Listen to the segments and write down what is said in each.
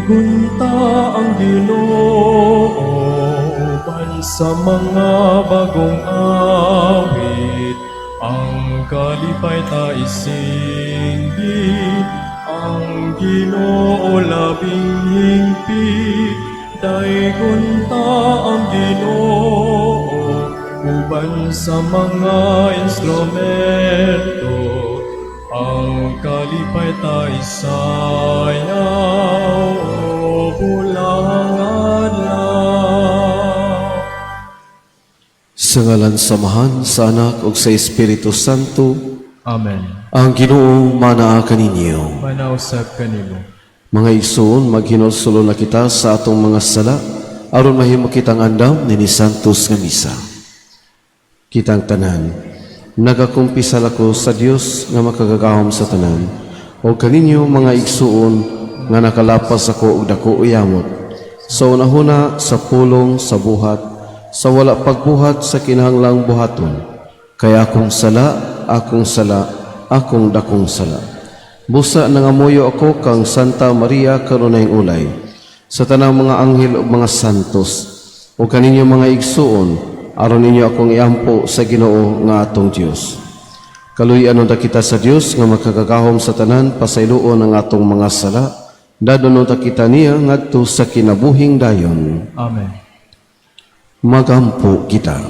Daygon ta ang Ginoo uban sa mga bagong awit. Ang kalipay ta isinggi, ang Ginoo labing hingpit. Daygon ta ang Ginoo uban sa mga instrumento. Ang kalipay ta isayaw, o bulang adlaw. Sa ngalan sa Amahan, sa Anak ug sa Espiritu Santo, Amen. Ang Ginoo manaa kaninyo. Manausab kanimo. Mga igsoon, maghinulsol na kita sa atong mga sala aron mahimo kitang andam nini Santos nga misa. Kitang tanan, nagakumpisal ako sa Dios nga makagagahom sa tanan, o kaninyo, mga igsuon, nga nakalapas ako og dako uyamot sa unahuna, sa pulong, sa buhat, sa wala pagbuhat sa kinahanglang buhaton. Kay akong sala, akong sala, akong dakong sala. Busa nangamuyo ako kang Santa Maria, kanunayng ulay, sa tanang mga anghel ug mga santos, ug kaninyo, mga igsuon, aron ninyo akong iampo sa Ginoo nga atong Dios. Kaluy-an unta kita sa Dios nga makagagahom sa tanan, pasayloon ang atong mga sala. Dadon unta kita niya ngadto sa kinabuhing dayon. Amen. Magampo kita.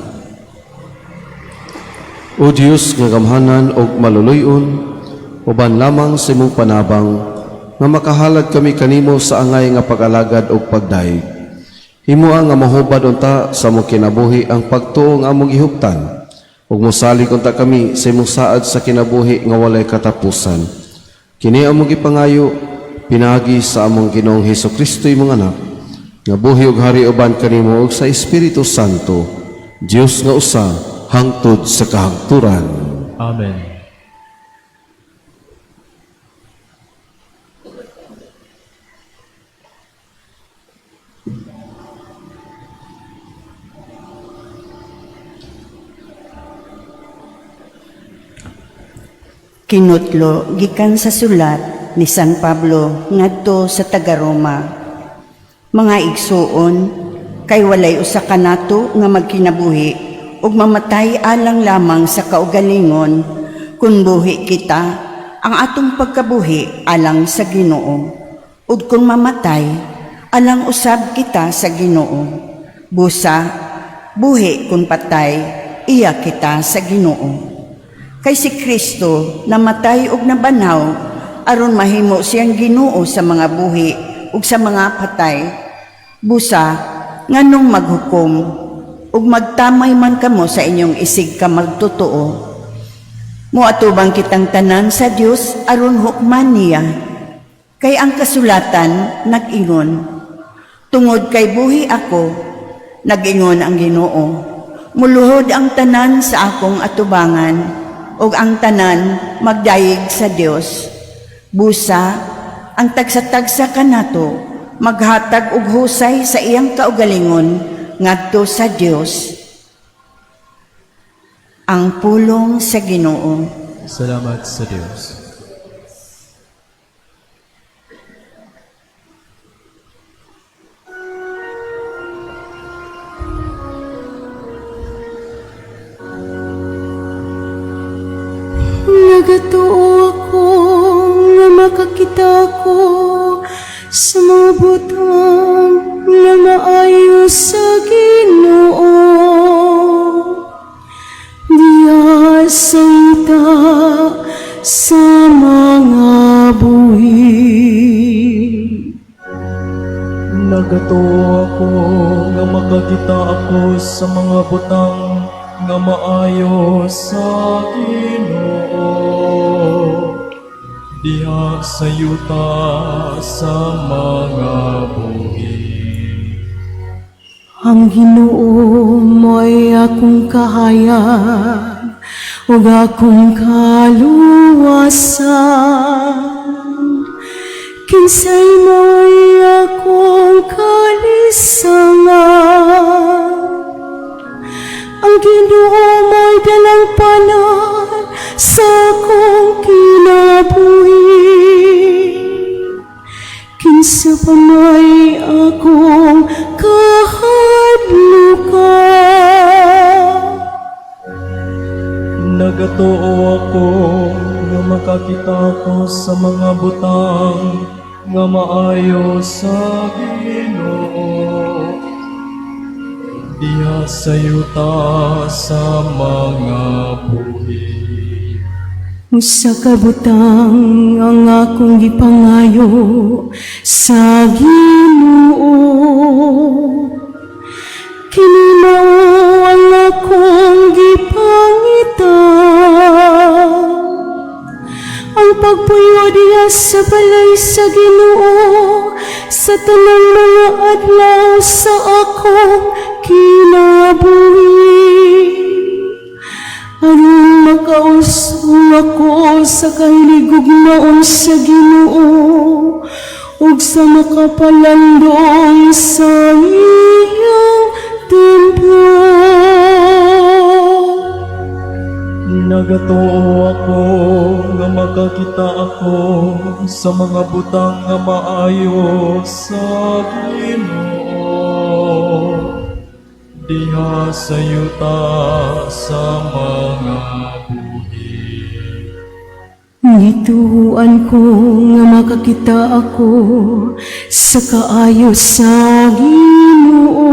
O Dios nga gamhanan og maluluy-on, uban lamang sa imong panabang nga makahalad kami kanimo sa angay nga pag-alagad og pagdayeg. Himoa nga mahubad unta sa among kinabuhi ang pagtuo nga among gihuptan ug mosalig unta kami sa imong saad sa kinabuhi nga walay katapusan. Kini among gipangayo pinaagi sa among Ginoong Hesus Kristo, imong Anak, nga buhi ug hari uban kanimo ug sa Espiritu Santo, Dios nga usa, hangtod sa kahangturan. Amen. Kinutlo gikan sa sulat ni San Pablo ngadto sa taga-Roma. Mga igsuon, kay walay usa kanato nga magkinabuhi ug mamatay alang lamang sa kaugalingon. Kun buhi kita, ang atong pagkabuhi alang sa Ginoo. Ug kun mamatay, alang usab kita sa Ginoo. Busa, buhi kun patay, iya kita sa Ginoo. Kay si Kristo namatay ug nabanhaw aron mahimo siyang Ginoo sa mga buhi ug sa mga patay. Busa, nganong maghukom ug magtamay man kamo sa inyong isig ka magtotoo? Moatubang kitang tanan sa Dios aron hukman niya. Kay ang kasulatan nag-ingon, "Tungod kay buhi ako, nag-ingon ang Ginoo, muluhod ang tanan sa akong atubangan, ug ang tanan magdayeg sa Dios." Busa, ang tagsa-tagsa kanato maghatag og husay sa iyang kaugalingon ngadto sa Dios. Ang pulong sa Ginoo. Salamat sa Dios. Nagatuo ako nga makakita ko sa mga butang nga maayo sa Ginoo diha sa yuta sa mga buhi. Nagatuo ako nga makakita ako sa mga butang nga maayo sa Ginoo diha sa yuta sa mga buhi. Ang Ginoo mo'y akong kahayag ug akong kaluwasan. Kinsay mo'y akong kalisangan? Ang Ginoo mo'y dalang panan sa akong kinabuhi. Kinsay Unsa pa may akong kahadlukan? Nagatuo ako nga makakita ako sa mga butang nga maayo sa Ginoo diha sa yuta sa mga buhi. Usa ka butang ang akong gipangayo sa Ginoo. Kini mao ang akong gipangita, ang pagpuyo diha sa balay sa Ginoo sa tanang mga adlaw sa akong kinabuhi, aron makauswong ako sa kahiligugmaon sa Ginoo ug sa makapalandong sa iyang templo. Nagatuo ako nga makakita ako sa mga butang nga maayo sa Ginoo diha sa yuta sa mga buhi. Gituohan ko nga makakita ako sa kaayo sa Ginoo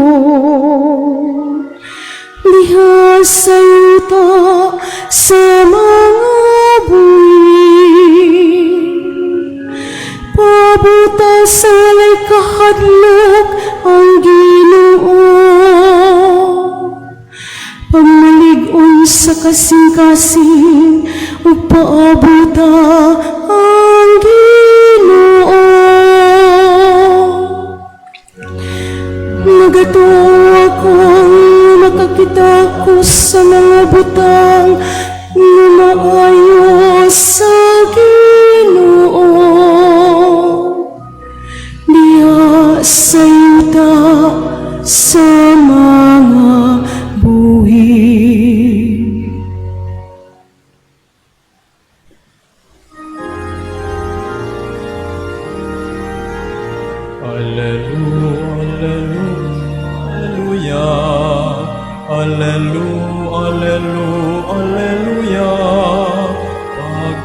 diha sa yuta sa mga buhi. Pabuta sa walay kahadlok ang Ginoo. Pagmalig-on sa kasing-kasing ug paabuta ang Ginoo. Nagatuo ako makakita ko sa mga butang nga maayo sa Ginoo diha sa yuta sa mga buhi. Alleluia, alleluia, alleluia, alleluia, alleluia.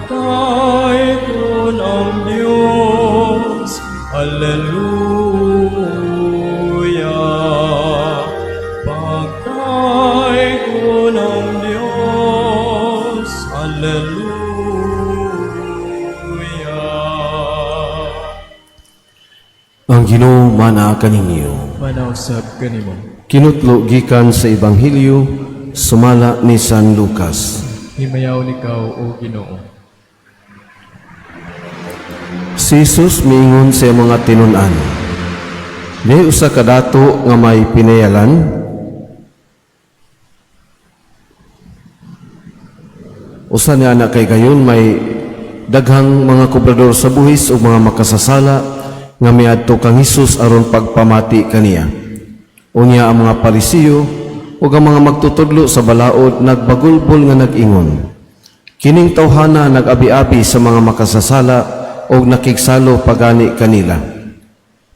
Pagtaygon ang Diyos, Alleluia. Pagtaygon ang Diyos, Alleluia. Ang Ginoo mana kaninyo. Manausab kanimo. Kinutlo gikan sa Ebanghelyo sumala ni San Lucas. Himayaon ikaw, O Ginoo. Si Jesus miingon sa iyang mga tinun-an. May usa ka dato nga may pinayalan. Usa niya anak kay gayon may daghang mga kobrador sa buhis ug mga makasasala nga miadto kang Hesus aron pagpamati kaniya. Unya ang mga Parisiyo ug ang mga magtutudlo sa balaod nagbagulbol nga nag-ingon. Kining tawhana nag-abi-abi sa mga makasasala ug nakigsalo pagani kanila.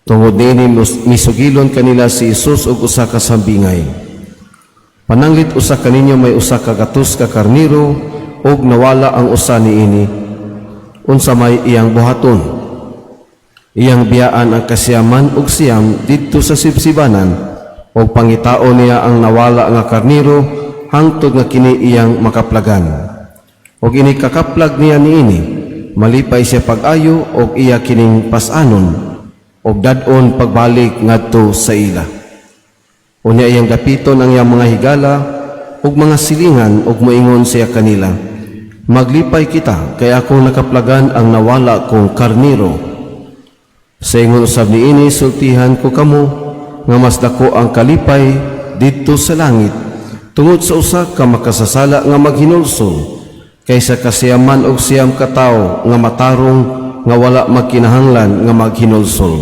Tungod niini misugilon kanila si Hesus og usa ka sambingay. Pananglit usa kaninyo may usa ka gatos ka karniro ug nawala ang usa niini. Unsa may iyang buhaton? Iyang biyaan ang kasiyaman ug siyam didto sa sibsibanan ug pangitaon niya ang nawala nga karniro hangtod nga kini iyang makaplagan. Ug ini kakaplag niya niini, malipay siya pag-ayo ug iya kining pas-anon ug dad-on pagbalik ngadto sa ila. Unya iyang dapiton ang iyang mga higala ug mga silingan ug moingon siya kanila, "Maglipay kita kay akong nakaplagan ang nawala kong karniro." Sa ingon usab niini, sultihan ko kamo nga mas dako ang kalipay didto sa langit tungod sa usa ka makasasala nga maghinulsol kaysa kasiyaman og siyam ka tawo nga matarong nga wala magkinahanglan nga maghinulsol.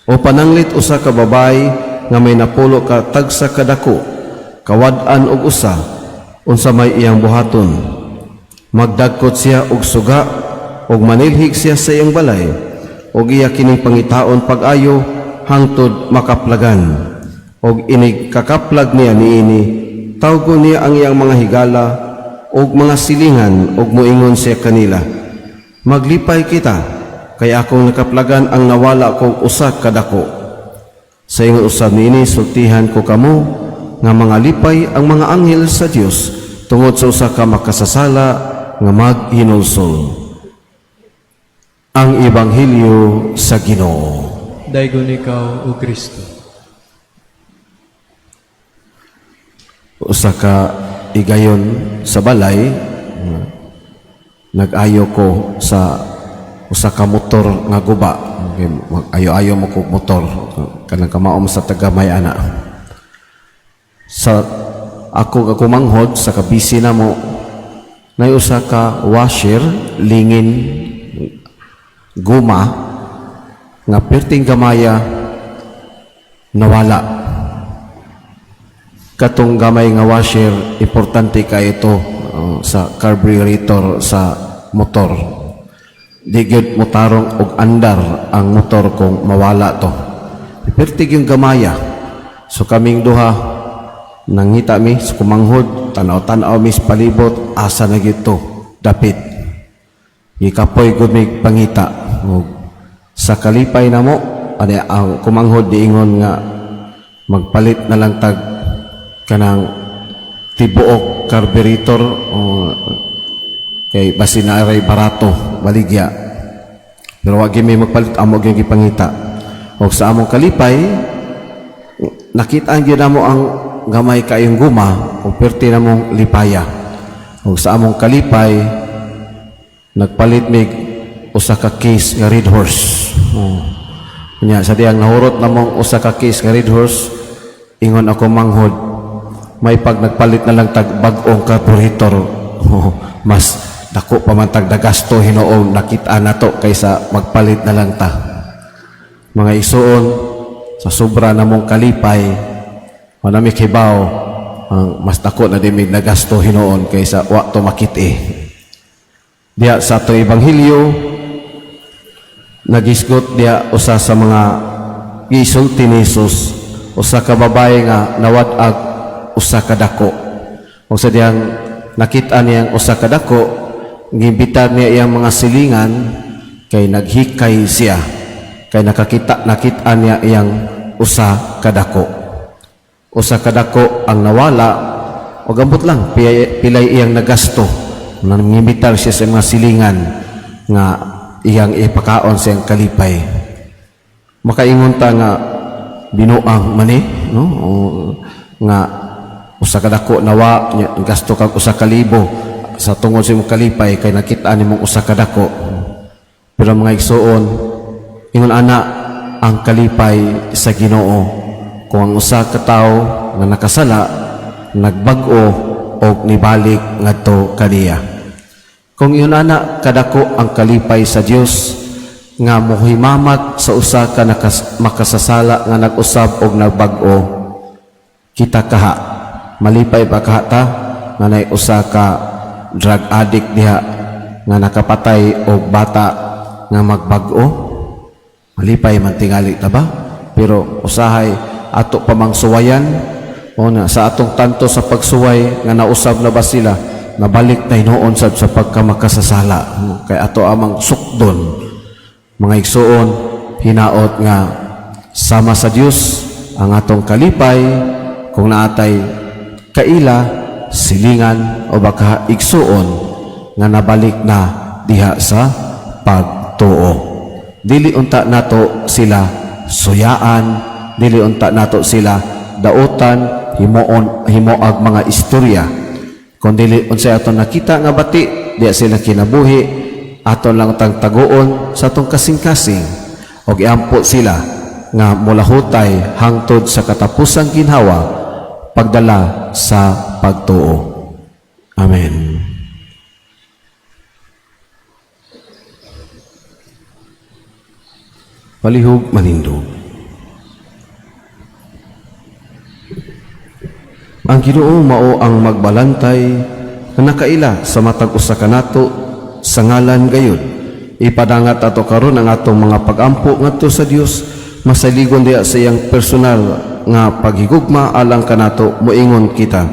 O pananglit usa ka babay nga may 10 ka tagsa kadako, kawad-an og usa, unsa may iyang buhaton? Magdagkot siya og suga ug manilhig siya sa iyang balay Ug iya kining pangitaon pag-ayo hangtod makaplagan. Og inig kakaplag niya niini, tawgon niya ang iyang mga higala ug mga silingan ug moingon siya kanila, "Maglipay kita, kay akong nakaplagan ang nawala kong usa ka dako." Sa ingon usab niini, sultihan ko kamo nga mga lipay ang mga anghel sa Dios tungod sa usa ka makasasala nga maghinulsol. Ang Ebanghelyo sa Ginoo. Daygon ikaw, O Kristo. Usa ka igayon sa balay, nag-ayo ko sa usa ka motor nga guba. Okay, ayo-ayo mo ko motor kanang kamaom sa tagamay ana. Sa ako kakumanghod sa kabisi na mo, nay usa ka washer lingin guma nga perting gamaya nawala. Katong gamay nga washer, importante kay ito sa carburetor sa motor. Di gyud motarong og andar ang motor kung mawala to. Perti yung gamaya. So kaming duha, nangita mi sa kumanghod, tanaw-tanaw mi sa palibot, asa na gyud to dapit. Gikapoy gud mi pangita. Ug sa kalipay namo ani, ang kumanghod diingon nga magpalit na lang tag kanang tibuok carburetor o kay basin na aray barato baligya. Pero wa gyud mi magpalit, amo gyud gipangita. Og sa among kalipay, nakita gyud namo ang gamay kayong guma ug perti namong lipaya. Og sa among kalipay, nagpalit mig usa ka case nga Red Horse. Oh. Nya sa diyang nahurot namong usa ka case nga Red Horse, ingon ako manghod, may pag nagpalit na lang tag bag-ong carburetor, oh, mas dako pa man tag nagasto hinuon nakita nato kaysa magpalit na lang ta. Mga isuon, sa sobra namong kalipay, manami kibaw ang mas dako na dimig nagasto hinuon kaysa wa to makit-i. Diya sa ato ebanghelyo, nagisgot diya usa sa mga gisulti ni Jesus, usa ka babae nga nawad-ag usa ka dako. O sa diyang nakita niyang usa ka dako, gimbitar niya iyang mga silingan kay naghikay siya kay nakakita, nakita niya iyang usa ka dako. Usa ka dako ang nawala o gambot lang pilay, pilay iyang nagasto. Nangimbitar siya sa mga silingan nga iyang ipakaon sa iyang kalipay. Makaingon ta nga binuang mani, no? O, nga usa ka dako nawa nya gasto kag 1,000 sa tungod sa imong kalipay kay nakita nimong usa ka dako. Pero mga igsuon, ingon ana ang kalipay sa Ginoo kung ang usa ka tawo nga nakasala nagbag-o og nibalik ngadto kaniya. Kung ingon ana kadako ang kalipay sa Dios nga mohimamat sa usa ka makasasala nga nag-usab og nagbag-o, kita kaha malipay ba kaha ta nga nay usa ka drug addict diha nga nakapatay og bata nga magbag-o? Malipay man tingali ta ba? Pero usahay ato pa mang suwayan o na sa atong tanto sa pagsuway nga nausab na ba sila, nabalik na hinuon sad sa pagkamakasasala, kay ato amang sukdon. Mga igsuon, hinaot nga sama sa Dios ang atong kalipay kung naatay kaila, silingan o baka igsuon nga nabalik na diha sa pagtuo. Dili unta nato sila suyaan, dili unta nato sila dautan, himuon himoag mga istorya. Kung dili unsay aton nakita nga bati, diya sila kinabuhi, aton lang tang taguon sa atong kasing-kasing og iampo sila nga mulahutay hangtod sa katapusang ginhawa pagdala sa pagtuo. Amen. Palihog manindog. Ang Ginoo mao ang magbalantay nga nakaila sa matag usa kanato sa ngalan gayud. Ipadangat ato karon ang atong mga pagampo ngadto sa Dios, masaligon diha sa iyang personal nga paghigugma alang kanato. Moingon kita,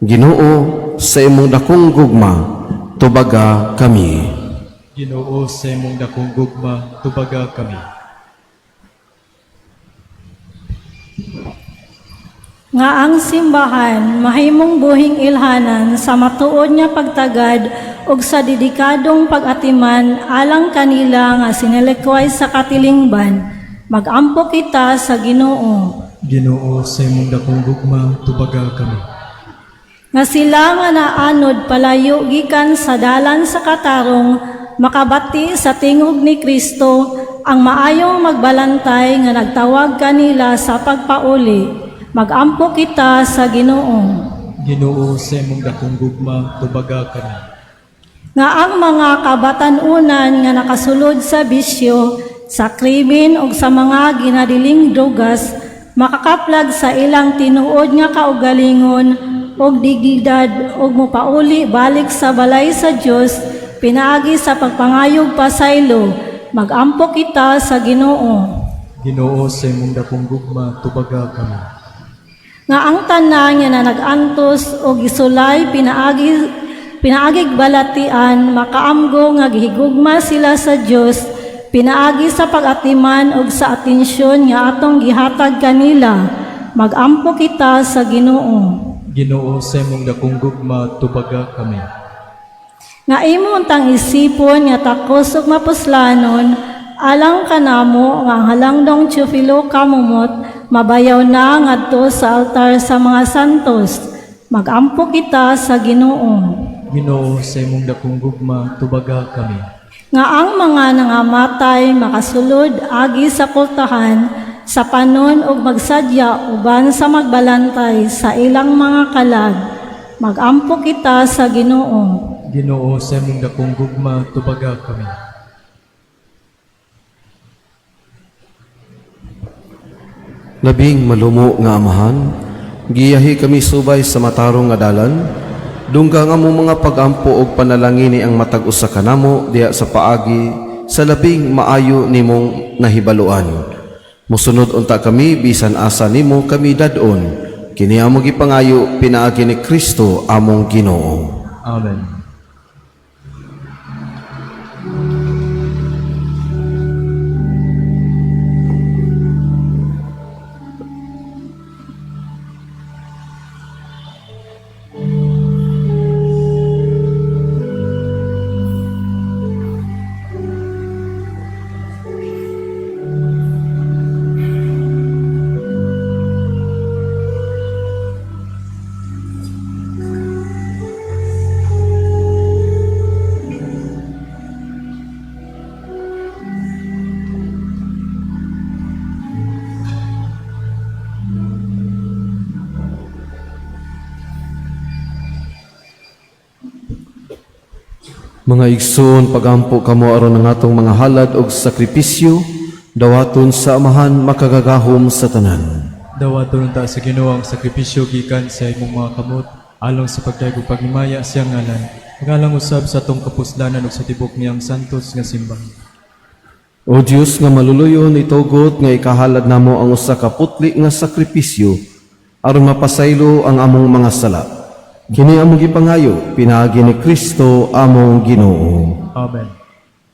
Ginoo, sa imong dakong gugma, tubaga kami. Ginoo, sa imong dakong gugma, tubaga kami. Nga ang simbahan mahimong buhing ilhanan sa matuod nga pagtagad ug sa dedikadong pag-atiman alang kanila nga sinilikway sa katilingban. Magampo kita sa Ginoo. Ginoo, sa imong dakong gugma, tubaga kami. Nga sila nga naanod palayo gikan sa dalan sa katarong makabati sa tingog ni Kristo, ang maayong magbalantay nga nagtawag kanila sa pagpauli. Magampo kita sa Ginoo. Ginoo, sa imong dakong gugma, tubaga kami. Nga ang mga kabatan-unan nga nakasulod sa bisyo, sa krimen ug sa mga ginadiling drugas makakaplag sa ilang tinuod nga kaugalingon ug dignidad ug mopauli balik sa balay sa Dios pinaagi sa pagpangayog pasaylo. Magampo kita sa Ginoo. Ginoo, sa imong dakong gugma, tubaga kami. Nga ang tanan nga nag-antos o gisulay pinaagig balatian makaamgo nga gihigugma sila sa Dios pinaagi sa pag-atiman ug sa atensyon nga atong gihatag kanila. Magampo kita sa Ginoo. Ginoo, sa imong dakong gugma, tubaga kami. Nga imo untang isipon nga takos ug mapuslanon alang kanamo nga ang halangdong Teofilo Camomot mabayaw na ngadto sa altar sa mga santos. Magampo kita sa Ginoo. Ginoo, sa imong dakong gugma, tubaga kami. Nga ang mga nangamatay makasulod agi sa kultahan sa panon ug magsadya uban sa magbalantay sa ilang mga kalag. Magampo kita sa Ginoo. Ginoo, sa imong dakong gugma, tubaga kami. Labing malumo nga Amahan, giyahi kami subay sa matarong nga dalan, dungga nga among mga pagampo og panalangini ang matag usa kanamo diha sa paagi sa labing maayo nimong nahibaluan. Musunod unta kami bisan asa nimo kami dad-on. Kini among gipangayo pinaagi ni Kristo among Ginoo. Amen. Mga igsoon, pagampo kamo aron ang atong mga halad og sakripisyo, dawaton sa Amahan makagagahom sa tanan. Dawaton unta sa Ginoo ang sakripisyo gikan sa imong mga kamot alang sa pagdayeg ug paghimaya sa iyang ngalan, ug alang usab sa atong kapuslanan ug sa tibok niyang santos nga simbahan. O Dios nga maluluyon, itugot nga ikahalad namo ang usa ka putli nga sakripisyo aron mapasaylo ang among mga sala. Kini among gipangayo pinaagi ni Kristo among Ginoo. Amen.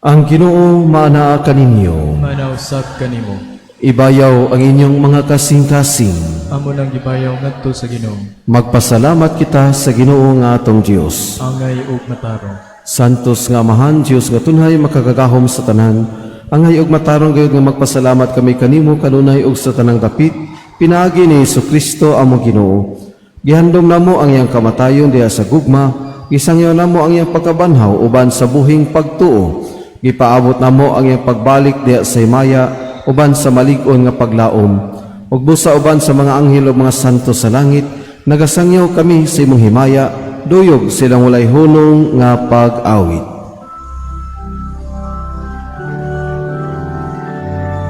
Ang Ginoo maanaa kaninyo. Maanaa usab kanimo. Ibayaw ang inyong mga kasing-kasing. Amo nang gibayaw ngadto sa Ginoo. Magpasalamat kita sa Ginoo nga atong Dios. Angay ug matarong. Santos nga Amahan, Dios nga tunhay makagagahom sa tanan, angay ug matarong gayud nga magpasalamat kami kanimo kanunay ug sa tanang dapit, pinaagi ni Kristo among Ginoo. Gihandom namo ang iyang kamatayon diha sa gugma, gisangyaw namo ang iyang pagkabanhaw uban sa buhing pagtuo. Gipaabot namo ang iyang pagbalik diha sa himaya uban sa malig-on nga paglaom. Ug busa uban sa mga anghel ug mga santo sa langit, nagasangyaw kami sa imong himaya, duyog silang walay hunong nga pag-awit.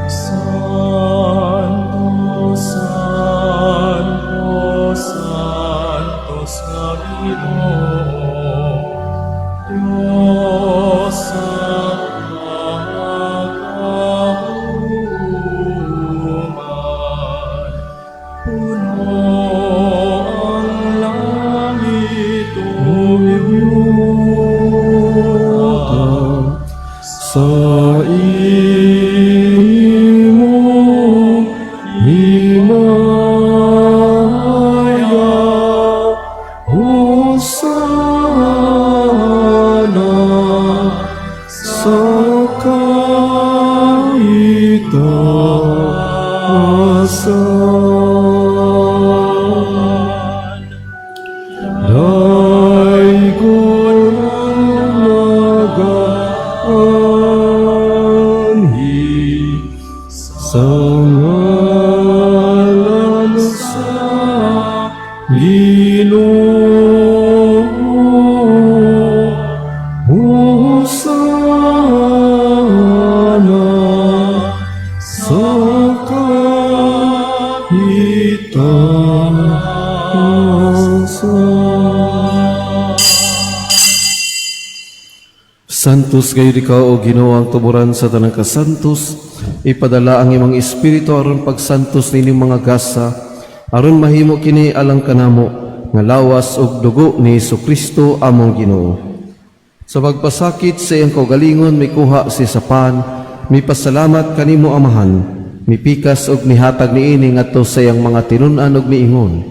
Santo, Santo, Santos nga Ginoo, Dios sa Ginoo, hosana sa kahitasan. Santos gayud ikaw, O Ginoo, ang tuburan sa tanang kasantos. Ipadala ang imong Espiritu aron pagsantos nining mga gasa, aron mahimo kini alang kanamo nga lawas ug dugo ni Kristo among Ginoo. Sa pagpasakit sa iyang kaugalingon, mikuha siya sa pan, mipasalamat kanimo, Amahan, mipikas ug mihatag niini ngadto sa iyang mga tinun-an ug miingon: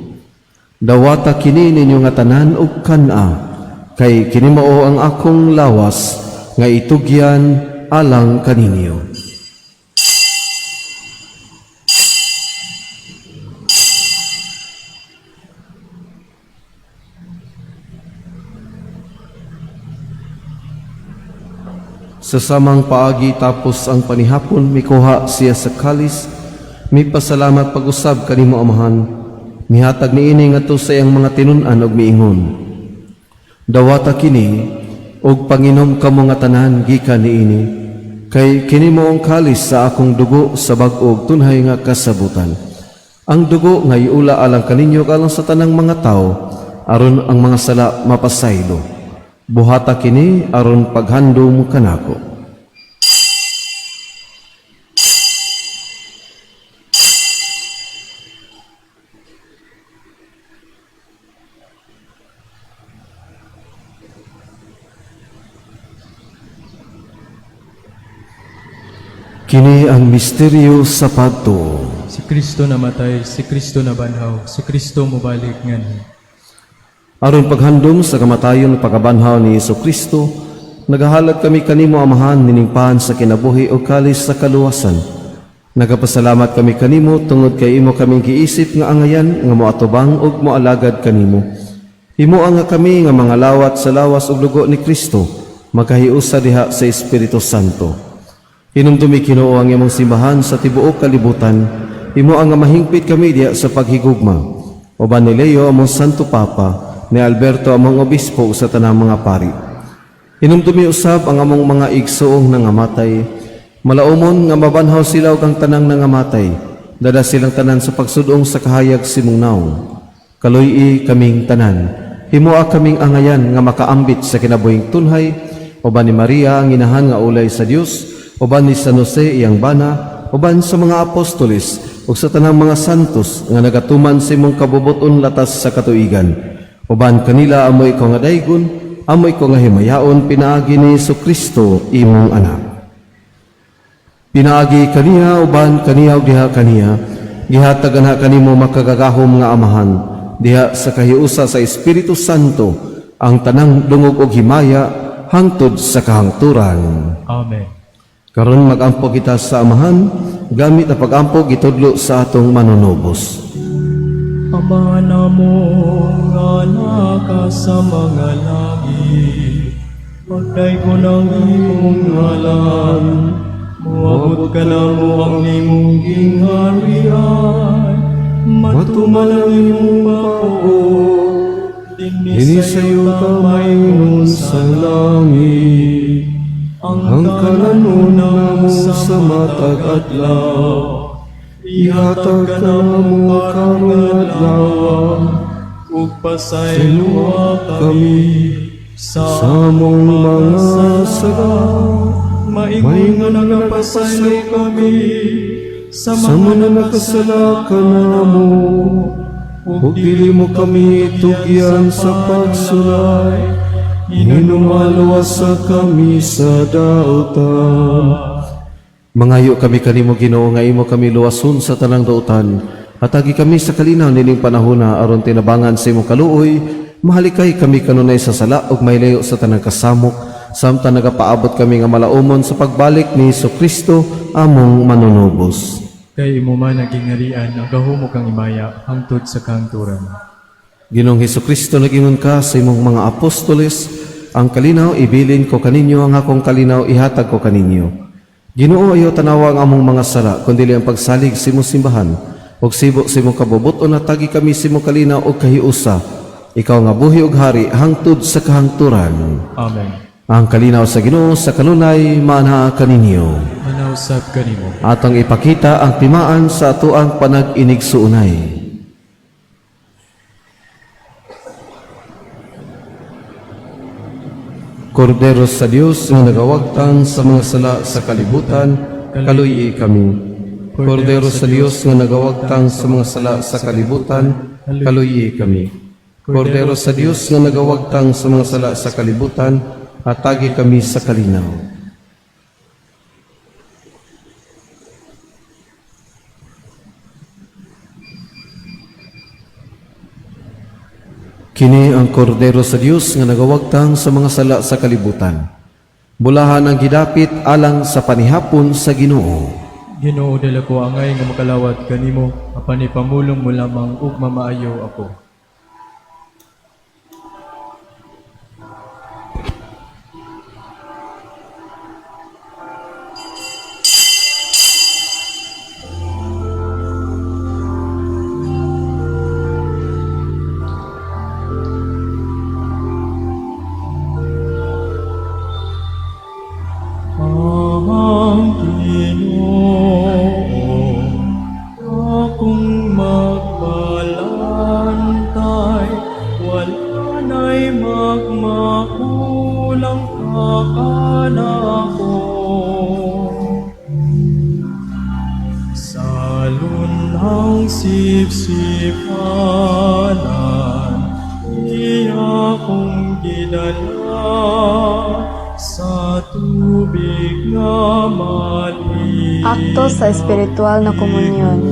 "Dawata kini ninyo nga tanan ug kan-a, kay kini mao ang akong lawas nga itugyan alang kaninyo." Sa samang paagi, tapos ang panihapon, mikuha siya sa kalis, mipasalamat pag-usab kanimo, Amahan, mihatag niini ngadto sa iyang mga tinun-an ug miingon: "Dawata kini ug panginom kamo nga tanan gikan niini, kay kini mao ang kalis sa akong dugo sa bag-o ug tunhay nga kasabutan. Ang dugo nga iula alang kaninyo ug alang sa tanang mga tawo aron ang mga sala mapasaylo. Buhata kini aron paghandom kanako." Kini ang misteryo sa pagtuo. Si Kristo namatay, si Kristo nabanhaw, si Kristo mobalik nganhi. Aron paghandom sa kamatayon ug pagkabanhaw ni Hesus Kristo, nagahalad kami kanimo, Amahan, nining pan sa kinabuhi ug kalis sa kaluwasan. Nagapasalamat kami kanimo tungod kay imo kaming giisip nga angayan nga moatubang ug moalagad kanimo. Himoa nga kami nga mga lawat sa lawas ug dugo ni Kristo makahiusa diha sa Espiritu Santo. Hinumdumi, Ginoo, ang imong simbahan sa tibuok kalibutan. Himoa nga mahingpit kami diha sa paghigugma. Uban ni Leo among Santo Papa, ni Alberto among Obispo ug sa tanang mga pari. Hinumdumi usab ang among mga igsoong nangamatay. Malaumon nga mabanhaw sila ug ang tanang nangamatay. Dala silang tanan sa pagsudong sa kahayag sa imong nawong. Kaluy-i kaming tanan. Himoa kaming angayan nga makaambit sa kinabuhing tunhay, uban ni Maria ang inahan nga ulay sa Dios, uban ni San Jose iyang bana, uban sa mga apostoles ug sa tanang mga santos nga nagatuman sa imong kabubut-on latas sa katuigan. Uban kanila amo ikaw nga daygon, amo ikaw nga himayaon pinaagi ni Kristo imong anak. Pinaagi kaniya, uban kaniya ug diha kaniya, gihatag ana kanimo makagagahom nga Amahan diha sa kahiusa sa Espiritu Santo ang tanang dungog ug himaya hangtod sa kahangturan. Amen. Karon magampo kita sa Amahan gamit ang pagampo gitudlo sa atong Manunubos. Ama namo nga naka sa mga langit, pagdaygon ang imong ngalan, moabot kanamo ang imong gingharian, matuman ang imong pakuo, dinhi Dinhi sa yuta maingon sa langit. Ang Ang kalanon namo sa matag adlaw, ihatag kanamo karong adlaw, ug pasayloa kami sa sa among mga sala, maingon nga nagapasaylo kami sa sa mga mga nakasala kanamo, ug dili mo kami tugyan sa pagsulay, hinuman luwasa kami sa dautan. Mangayo kami kanimo, Ginoo, nga imo kami luwason sa tanang dautan. Hatagi kami sa kalinaw nining panahona aron tinabangan sa imong kaluoy, mahalikay kami kanunay sa sala ug mahilayo sa tanang kasamok samtang nagapaabot kami nga malaumon sa pagbalik ni Kristo among manunubos. Kay imo man ang gingharian, ang gahom ug ang himaya hangtod sa kahangturan. Ginoong Kristo, nag-ingon ka sa imong mga apostoles, "Ang kalinaw ibilin ko kaninyo, ang akong kalinaw ihatag ko kaninyo." Ginoo, ayaw tanawa ang among mga sala, kundi ang pagsalig sa imong simbahan. Ug sibo sa imong kabubut-on hatagi kami sa imong kalinaw ug kahiusa. Ikaw nga buhi ug hari hangtod sa kahangturan. Amen. Ang kalinaw sa Ginoo sa kanunay maanaa kaninyo. Manausab kanimo. Atong ipakita ang timaan sa atoang panag-inigsuonay. Kordero sa Dios nga nagawagtang sa mga sala sa kalibutan, kaluy-i kami. Kordero sa Dios nga nagawagtang sa mga sala sa kalibutan, kaluy-i kami. Kordero sa Dios nga nagawagtang sa mga sala sa kalibutan, hatagi kami sa kalinaw. Kini ang kordero sa Dios nga nagawagtang sa mga sala sa kalibutan. Bulahan ang gidapit alang sa panihapon sa Ginoo. Ginoo, dili ko angay nga makalawat kanimo, apan ipamulong mo lamang ug mamaayo ako. Ang Ginoo akong magbalantay, wala na'y magmakulang kakanako. Sa lunang sipsipanan, iya kong gidala sa tubig nga malinaw. Akto sa espiritual na komunyon.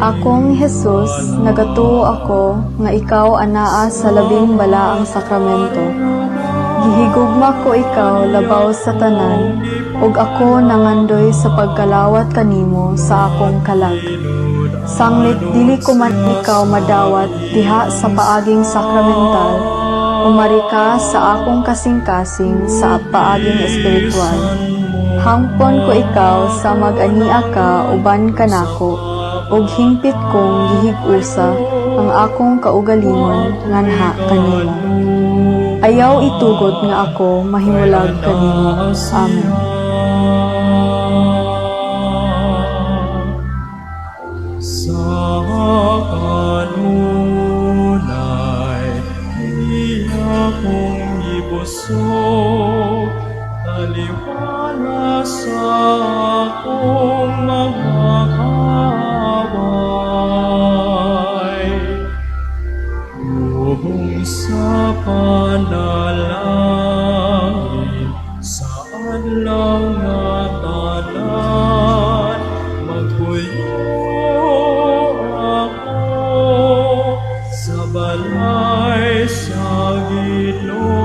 Akong Jesus, nagatuo ako nga ikaw anaa sa labing balaang sakramento. Gihigugma ko ikaw labaw sa tanan, ug ako nangandoy sa pagkalawat kanimo sa akong kalag. Sanglit dili ko man ikaw madawat diha sa paaging sakramental, umari ka sa akong kasing-kasing sa paaging espiritual. Hangpon ko ikaw sa mag-ania ka uban kanako, ug hingpit kong gihig-usa ang akong kaugalingon nganha kanimo. Ayaw itugot nga ako mahimulag kanimo. Amen. Sa kanunay, iya kong ibusog, taliwala sa akong mga kaaway. Lubong sa panalangin, sa adlaw nga tanan, magpuyo ako sa balay sa Ginoo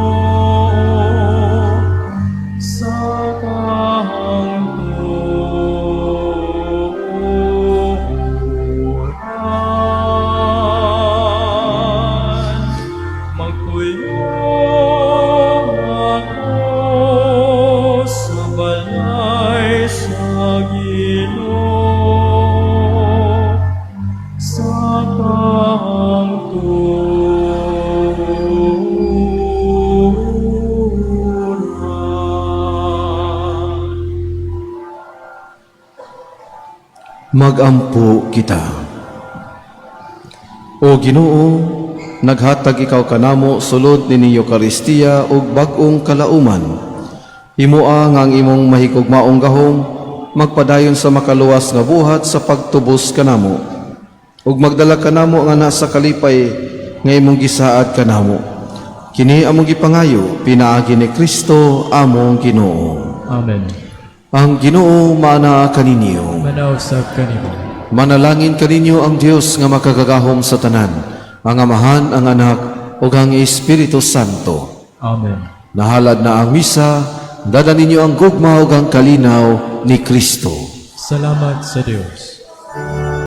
sa kahangturan. Magpuyo ako sa balay sa Ginoo sa kahangturan. Magampo kita. O Ginoo, naghatag ikaw kanamo sulod ni Eukaristiya ug bag-ong kalauman. Himoa nga ang imong mahigugmaong gahom magpadayon sa makaluwas nga buhat sa pagtubos kanamo. Ug magdala kanamo nga nasa kalipay nga imong gisaad kanamo. Kini among gipangayo pinaagi ni Kristo among Ginoo. Amen. Ang Ginoo maanaa kaninyo. Manausab kanimo. Manalangin kaninyo ang Dios nga makagagahom sa tanan, ang Amahan, ang Anak, ug ang Espiritu Santo. Amen. Nahalad na ang misa, dala ninyo ang gugma ug ang kalinaw ni Kristo. Salamat sa Dios.